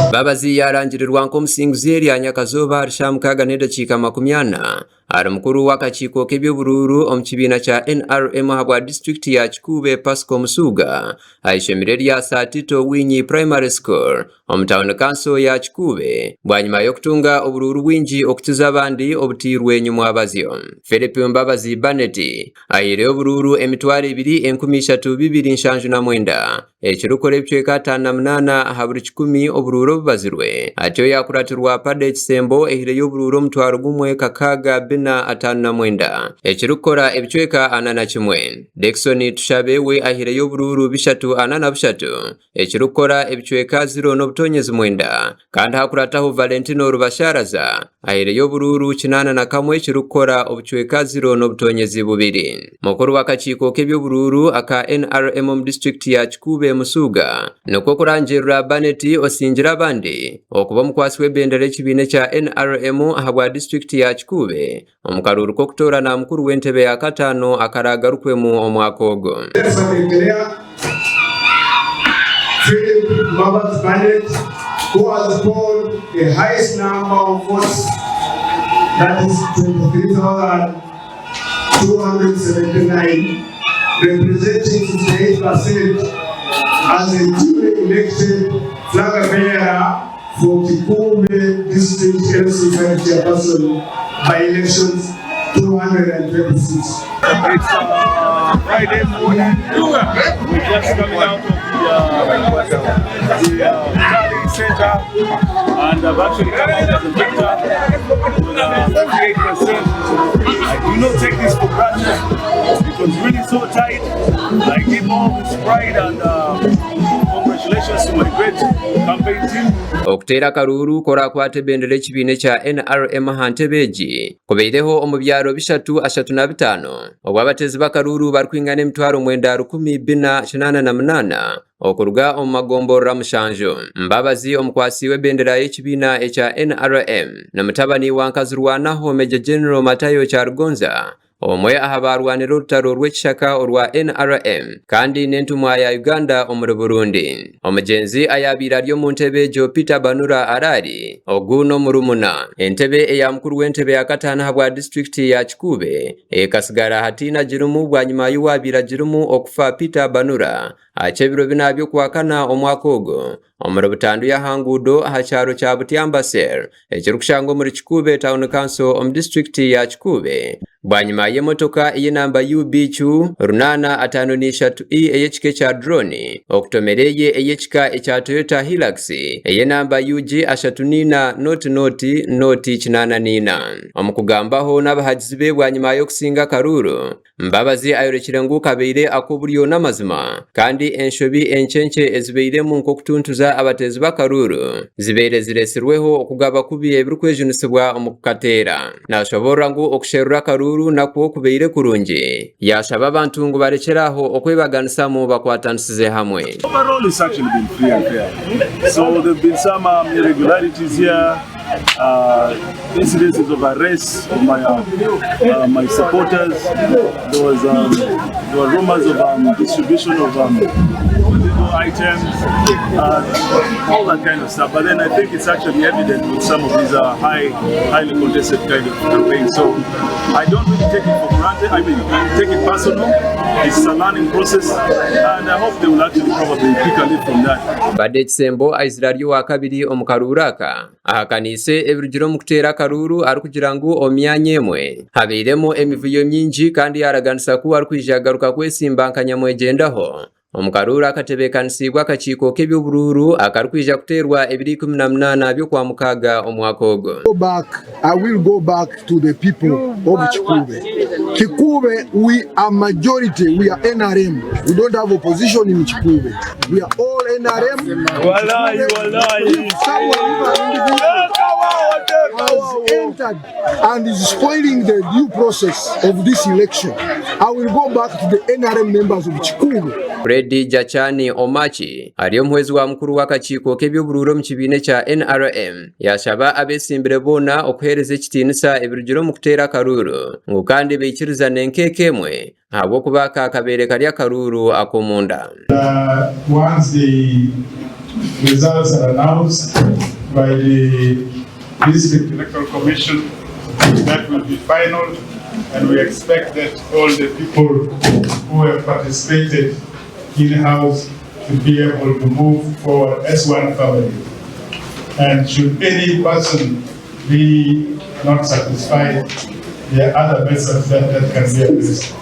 Mbabazi yaarangirirwa nk'omusinguzi erya nyakazooba ahari shaaha mukaaga n'edakiika 40 ahari mukuru w'akakiiko k'eby'oburuuru omu kibiina kya NRM ahabwa disiturikiti ya Kikuube Pascal Musuuga aha ishomero erya Sir Tito Winyi Primary School omu tauni kanso ya Kikuube bwanyima y'okutunga oburuuru bwingi okukiza abandi obutairwe nyimwabazyo. Philip Mbabazi Barnett ahaireyo oburuuru 2,3279 ekirikukora ebicweka 58 aha buri kikumi oburuuru obubazirwe. Atyo yaakuratirwa Paddy Kisembo ehaireyo oburuuru 1,6459 ekirikukora ebicweka 41. Dickson Tushabe we ahaireyo oburuuru 343 ekirikukora ebicweka ziro n'obutonyezi mwenda kandi hakurataho Valentino Rubasharaza ahaireyo oburuuru 81 ekirikukora obucweka ziro n'obutonyezi bubiri. Mukuru w'akakiiko k'eby'oburuuru aka NRM omu disiturikiti ya Kikuube Musuuga nikwo kurangirira Barnet osingire abandi okuba omukwatsi w'ebendera y'ekibiina ekya NRM ahabwa disiturikiti ya Kikuube omu karuuru k'okutoorana mukuru w'entebe ya kataano akaragarukwemu omwaka ogu. Philip Mbabazi Barnett who has polled the highest number of votes that is 23,279 representing 58 percent as a duly elected flag bearer for Kikuube District LC5 Chairperson by elections 226. It's Friday morning. We're just coming out of the tally center and I've actually come out as a victor with 58%. I do not take this for granted. It was really so tight. I give all this pride and congratulations to my great campaign team. Okuteera akaruuru k'oraakwata ebendera y'ekibiina ekya NRM aha ntebe egi kubaireho omu byaro bishatu ashatu na bitaano obu abateezi b'akaruuru barikwingana 9,488 okuruga omu magomborora mushanju. Mbabazi omukwatsi w'ebendera y'ekibiina ekya NRM ni mutabani wa Nkazirwanaho Major General Matayo Kyarugonza Omwe aha baarwanire orutaro rw'ekishaka orwa NRM kandi n'entumwa ya Uganda omuri Burundi, omugyenzi ayaabaire ari omu ntebe egyo Peter Banura Araari, ogu n'omurumuna. Entebe eya mukuru w'entebe ya kataano ahabwa disiturikiti ya Kikuube ekatsigara hataine agirimu bwanyima y'owaabaire agirimu okufa Peter Banura aha ky'ebiro bina by'Okwakana omwaka ogu omuri butandu y'aha nguudo aha kyaro kya Butyamba Cell ekirikushangwa omuri Kikuube Town Council omu disiturikiti ya Kikuube bwanyima y'emotoka ey'enamba UBQ 853E ey'ekika ekya drone okutomera eye ey'ekika ekya Toyota Hilux ey'enamba UG 34 00 0 84. Omu kugambaho n'abahagizi be bwanyima y'okusinga akaruuru, Mbabazi ayorekire ngu kabaire ak'oburyo n'amazima kandi enshobi enkye nkye ezibairemu nk'okutuntuza abateezi b'akaruuru zibaire ziretsirweho okugaba kubi ebirikwejunisibwa omu kukateera. Nashoboorora ngu okusherura akaruuru nakwo kubaire kurungi yaashaba abantu ngu barekyere aho okwebaganisamu bakwatanisize hamwe. Overall it's actually been free and fair. So there have been some irregularities here. Incidences of arrests of my, my supporters. There was um, there were rumors of um, distribution of um, illegal items, all that kind of stuff. But then I think it's actually evident with some of these high, highly contested kind of campaigns. So I don't really take it for granted. I mean, I take it personal. It's a learning process, and I hope they will actually probably pick a leaf from that. Mbadde Kisembo aizire ari owakabiri omu karuuru aka. Ahakaniise ebirugire omu kuteera akaruuru arikugira ngu omu myanya emwe habairemu emivuyo mingi kandi yaaraganisa ku arikwija kugaruka kwesimba nka nyamwegyendaho omu karuuru akatebeekanisiibwe akakiiko k'eby'oburuuru akarikwija kuteerwa ebiro 18 by'Okwamukaaga omwaka ogu. Go back, I will go back to the people of Kikuube. Kikuube we are majority, we are NRM. We don't have opposition in Kikuube. We are all NRM. Walai, walai. If someone, if an individual has entered and is spoiling the due process of this election, I will go back to the NRM members of Kikuube. Fred Jachani Omachi ari omuhwezi wa mukuru w'akakiiko k'eby'oburuuru omu kibiina ekya NRM yaashaba abeesimbire boona okuheereza ekitiinisa ebirugire omu kuteera akaruuru ngu kandi baikirizane nk'eka emwe ahabw'okuba aka kabaire kari akaruuru ak'omunda. Once the results are announced by the District Electoral Commission, that will be final, and we expect that all the people who have participated in-house to be able to move forward as one family. And should any person be not satisfied, there are other methods that can be addressed.